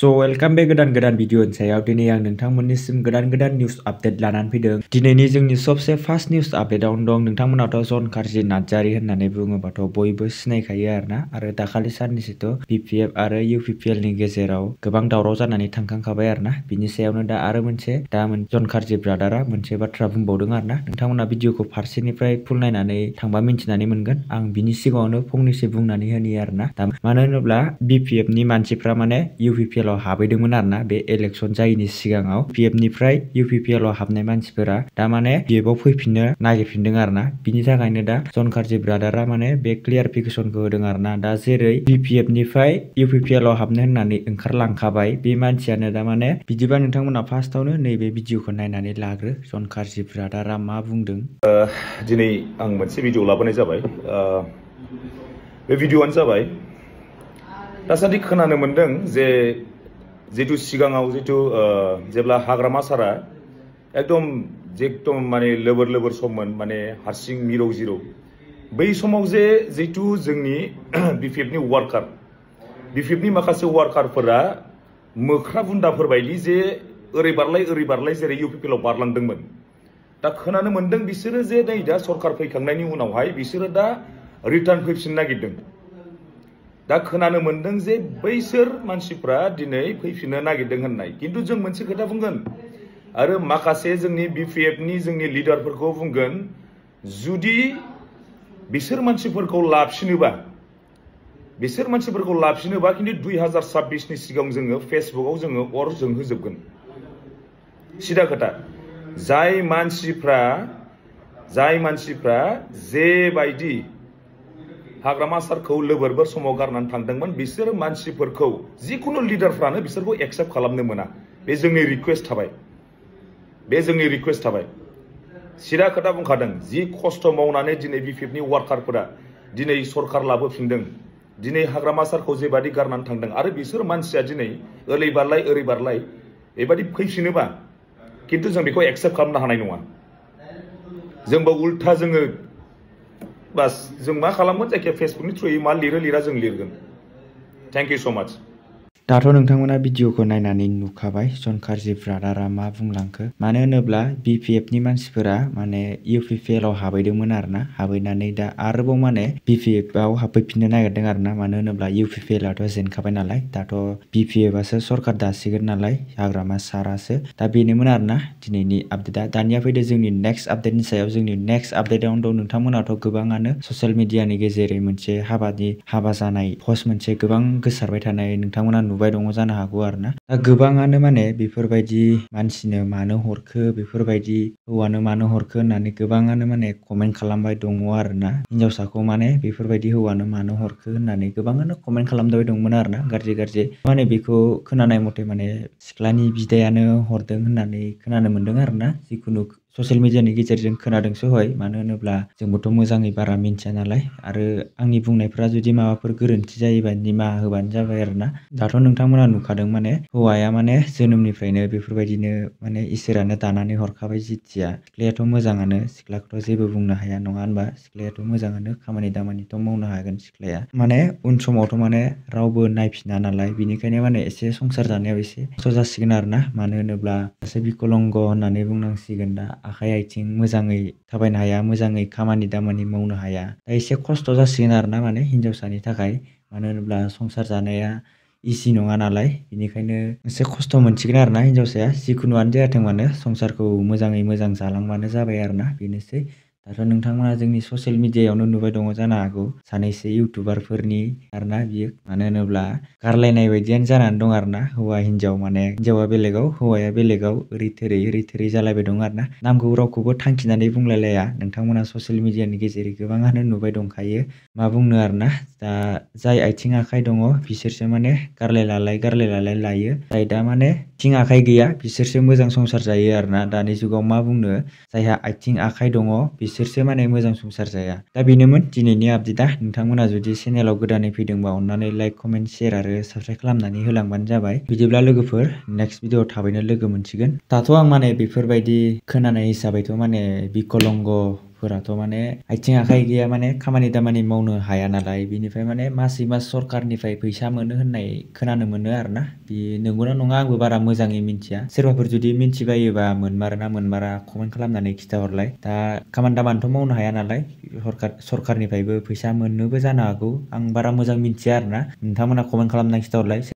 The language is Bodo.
वेलकाम बे गोदान भिडिअनि सायाव दिनै आं नोंथांमोननिसिम गोदान निउस आपडेट लानानै फैदों। दिनैनि जोंनि सबसे फार्स्ट निउस आपडेटआवनो दं। नोंथांमोनाथ' जन कारजि नार्जारि होननानै बुङोबाथ' बयबो सिनायखायो आरोना। आरो दाखालि साननैसोथ' BPF आरो UPPL नि गेजेराव गोबां दावराव जानानै थांखांखाबाय आरोना। बिनि सायावनो दा आरो जन कारजि ब्रादारा मोनसे बाथ्रा बुंबावदों आरोना। नोंथांमोना भिडिअखौ फारसेनिफ्राय फुल नायनानै थांबा मिन्थिनानै मोनगोन। आं बिनि सिगाङावनो फंनैसो बुंनानै होनि आरोना। दा मानो होनोब्ला BPF नि मानसिफ्रा माने UPPL आव हाबैदोंमोन आरोना। बे इलेक्सन जायैनि सिगाङाव BPF निफ्राय UPPL आव हाबनाय मानसिफोरा दा माने BPF आव फैफिननो नागिरफिनदों आरोना। बिनि थाखायनो दा जन कारजि ब्रादारा माने बे क्लियारिफिकेसनखौ होदों आरोना। दा जेरै BPF निफ्राय UPPL आव हाबनो होननानै ओंखारलांखाबाय बे मानसियानो दा माने बिदिबा नोंथांमोना फार्स्टआवनो नैबे भिडिअखौ नायनानै लाग्रो जन कारजि ब्रादारा मा बुंदों। दिनै आं मोनसे भिडिअ लाबोनाय जाबाय। बे भिडिअआनो जाबाय दासान्दि खोनानो मोनदों जे जितु सिगाङाव जेब्ला हाग्रामा सारा एकदम माने लोबोर सममोन, माने हारसिं मिरौ जिरौ, बै समाव जे जितु जोंनि BPF नि वार्कार, BPF नि माखासे वार्कारफोरा मोख्रा बुन्दाफोर बायदि जे ओरै बारलाय जेरै UPPL आव बारलांदोंमोन। दा खोनानो मोनदों बिसोरो जे नै दा सरकार फैखांनायनि उनावहाय बिसोरो दा रिटार्न फैफिननो नागिरदों। दा खोनानो मोनदों जे बैसोर मानसिफ्रा दिनै फैफिननो नागिरदों होननाय। किन्तु जों मोनसे खोथा बुंगोन आरो माखासे जोंनि BPF नि जोंनि लिडारफोरखौ बुंगोन, जुदि बिसोर मानसिफोरखौ लाफिनोबा किन्तु 2026 नि सिगां जोङो फेसबुकआव जोङो अर जोंहोजोबगोन। सिदा खोथा। जाय मानसिफ्रा जेबायदि हाग्रामा सारखौ लोबोर समाव गारनानै थांदोंमोन, बिसोर मानसिफोरखौ जिखुनु लिडारफ्रानो बिसोरखौ एक्सेप्ट खालामनो मोना। बे जोंनि रिक्वेस्ट थाबाय। सिदा खोथा बुंखादों। जि खस्थ' मावनानै दिनै BPF नि वार्कारफोरा दिनै सरकार लाबोफिनदों, दिनै हाग्रामा सारखौ जेबादि गारनानै थांदों, आरो बिसोर मानसिया दिनै ओरै बारलाय बेबादि फैफिनोबा किन्तु जों बेखौ एक्सेप्ट खालामनो हानाय नङा। जोंबो उल्था जोङो बास जों मा खालामगोन, जायखिया फेसबुकनि थ्रुयै मा लिरा जों लिरगोन। थेंक इउ स' माच। दाथ' नोंथांमोना भिडिअखौ नायनानै नुखाबाय जन कारजि ब्रादारा मा बुंलांखो। मानो होनोब्ला BPF नि मानसिफोरा माने UPPL आव हाबैदोंमोन आरोना। हाबैनानै दा आरोबाव माने BPF आव हाबफैफिननो नागिरदों आरोना। मानो होनोब्ला UPPL आथ' जेनखाबाय नालाय, दाथ' BPF आसो सरकार दासिगोन नालाय, हाग्रामा सारासो। दा बेनोमोन आरोना दिनैनि आपडेटआ। दानिया फैदो जोंनि नेक्स्ट आपडेटनि सायाव। जोंनि नेक्स्ट आपडेटआवनो दं। नोंथांमोनाथ' गोबाङानो ससियेल मिडियानि गेजेरै मोनसे हाबा जानाय पस्ट मोनसे गोबां गोसारबाय थानाय नोंथांमोना नुबाय दङ जानो हागौ आरोना। दा गोबाङानो माने बेफोरबायदि मानसिनो मानो हरखो, बेफोरबायदि हौवानो मानो हरखो होननानै गोबाङानो माने कमेन्ट खालामबाय दङ आरोना। हिनजावसाखौ माने बेफोरबायदि हौवानो मानो हरखो होननानै गोबाङानो कमेन्ट खालामबाय दंमोन आरोना, गाज्रि। माने बेखौ खोनानाय मथे माने सिख्लानि बिदायानो हरदों होननानै खोनानो मोनदों आरोना। जिखुनु ससियेल मिडियानि गेजेरजों खोनादोंसो हय। मानो होनोब्ला जोंबोथ' मोजाङै बारा मिन्थिया नालाय। आरो आंनि बुंनायफ्रा जुदि माबाफोर गोरोन्थि जायोबा निमाहा होबानो जाबाय आरोना। दाथ' नोंथांमोना नुखादों माने हौवाया माने जोनोमनिफ्रायनो बेफोरबायदिनो माने इसोरानो दानानै हरखाबाय जिथिया। सिख्लायाथ' मोजाङानो, सिख्लाखौथ' जेबो बुंनो हाया नङा होनबा। सिख्लायाथ' मोजाङानो, खामानि दामानिथ' मावनो हागोन सिख्लाया। माने उन समावथ' माने रावबो नायफिना नालाय, बिनिखायनो माने एसे संसार जानायाव एसे खस्थ' जासिगोन आरोना। मानो होनोब्ला सासे बिकलंग होननानै बुंनांसिगोन। दा आखाइ आथिं मोजाङै थाबायनो हाया, मोजाङै खामानि दामानि मावनो हाया। दा एसे खस्थ' जासिगोन आरोना माने हिनजावसानि थाखाय। मानो होनोब्ला संसार जानाया इजि नङा नालाय, बेनिखायनो एसे खस्थ' मोनसिगोन आरोना हिनजावसाया। जिखुनुआनो जायाथों मानो संसारखौ मोजाङै मोजां जालांबानो जाबाय आरोना। बेनोसै। दाथ' नोंथांमोना जोंनि ससियेल मिडियायावनो नुबाय दङ जानो हागौ सानैसो इउटुबारफोरनि आरोना बियो। मानो होनोब्ला गारलायनाय बायदियानो जानानै दं आरोना। हौवा हिनजाव, माने हिनजावा बेलेगाव हौवाया बेलेगाव ओरै थोरै जालायबाय दं आरोना। नामखौ रावखौबो थांखिनानै बुंलायलाया। नोंथांमोना ससियेल मिडियानि गेजेरै गोबाङानो नुबाय दंखायो। मा बुंनो आरोना। दा जाय आथिं आखाइ दङ बिसोरसो माने गारलाय लायो। जाय दा माने आथिं आखाइ गैया बिसोरसो मोजां संसार जायो आरोना। दानि जुगाव मा बुंनो, जायहा आथिं आखाइ दङ बिसोरसो माने मोजां संसार जाया। दा बेनोमोन दिनैनि आपडेटआ। नोंथांमोना जुदि चेनेलाव गोदानै फैदोंबा अननानै लाइक, कमेन्ट, शेयार आरो साबस्क्राइब खालामनानै होलांबानो जाबाय। बिदिब्ला लोगोफोर नेक्स्ट भिडिअआव थाबैनो लोगो मोनसिगोन। दाथ' आं माने बेफोरबायदि खोनानाय हिसाबैथ' माने बिकलंग मानसिफोराथ' माने आथिं आखाइ गैया माने खामानि दामानि मावनो हाया नालाय बिनिफ्राय माने मासै मास सरखारनिफ्राय फैसा मोनो होननाय खोनानो मोनो आरोना बे नंगौना नङा आंबो बारा मोजाङै मिथिया सोरबाफोर जुदि मिथिबायोबा मोनमारोना मोनमारा कमेन्ट खालामनानै खिथाहरलाय दा खामानि दामानिथ' मावनो हाया नालाय सरखारनिफ्रायबो फैसा मोननोबो जानो हागौ आं बारा मोजां मिथिया आरोना नोंथांमोना कमेन्ट खालामना खिथाहरलाय